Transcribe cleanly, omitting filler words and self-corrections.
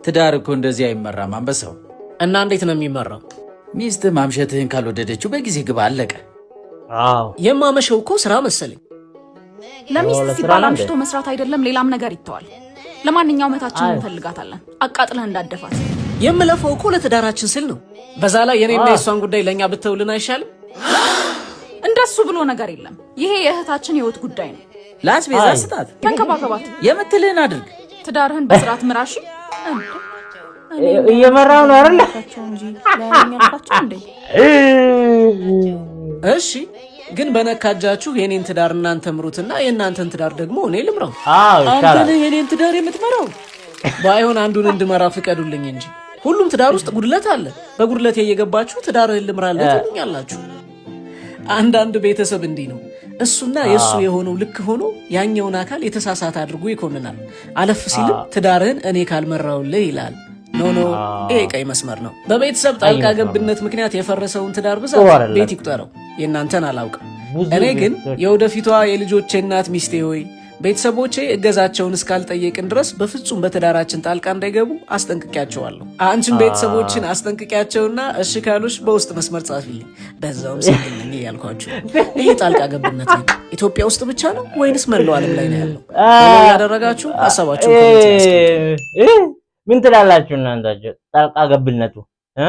ትዳር እኮ እንደዚህ አይመራም አንበሳው። እና እንዴት ነው የሚመራው? ሚስት ማምሸትህን ካልወደደችው በጊዜ ግባ፣ አለቀ። የማመሸው እኮ ስራ መሰለኝ። ለሚስት ለስራ ሲባል ነው እንዴ? አምሽቶ መስራት አይደለም ሌላም ነገር ይተዋል። ለማንኛውም እህታችንን እንፈልጋታለን። አቃጥለህ እንዳደፋት። የምለፈው እኮ ለትዳራችን ስል ነው። በዛ ላይ የኔና የእሷን ጉዳይ ለእኛ ብተውልን አይሻልም? እንደሱ ብሎ ነገር የለም። ይሄ የእህታችን የህይወት ጉዳይ ነው። ለአስቤዛ ስጣት፣ ተንከባከባት። የምትልህን አድርግ። ትዳርህን በስርዓት ምራሺ። እየመራው ነው አይደል? እንጂ ያልኳቸው እንዴ? እሺ፣ ግን በነካ እጃችሁ የኔን ትዳር እናንተ ምሩትና የእናንተን ትዳር ደግሞ እኔ ልምራው። አዎ አንተ ይሻላል። ነህ የኔን ትዳር የምትመራው። ባይሆን አንዱን እንድመራ ፍቀዱልኝ እንጂ ሁሉም ትዳር ውስጥ ጉድለት አለ። በጉድለት እየገባችሁ ትዳርህን ልምራለት ትሉኛላችሁ። አንዳንድ ቤተሰብ እንዲህ ነው። እሱና የእሱ የሆነው ልክ ሆኖ ያኛውን አካል የተሳሳተ አድርጎ ይኮንናል። አለፍ ሲልም ትዳርህን እኔ ካልመራውልህ ይላል። No, no፣ ይሄ ቀይ መስመር ነው። በቤተሰብ ጣልቃ መስመር ነው። ገብነት ምክንያት የፈረሰውን ትዳር ጥሩ ብዛት አይደለም። ቤት ይቁጠረው፣ የእናንተን አላውቅም። ብዙ እኔ ግን ቤቶች የወደፊቷ የልጆቼ እናት ሚስቴ ሆይ፣ ቤተሰቦቼ እገዛቸውን እስካልጠየቅን ድረስ በፍጹም በትዳራችን ጣልቃ እንዳይገቡ አስጠንቅቂያቸዋለሁ። አንቺን ቤተሰቦችን አስጠንቅቂያቸውና እሺ ካሉሽ በውስጥ መስመር ጻፊልኝ። በዛውም single ነኝ እያልኳችሁ። ይህ ጣልቃ ገብነት ግን ኢትዮጵያ ውስጥ ብቻ ነው ወይንስ መላው ዓለም ላይ ነው ያለው? Follow ያደረጋችሁ ሀሳባችሁን comment ላይ አስቀምጡ። ምን ትላላችሁ እናንተ? ጣልቃ ገብነቱ እ?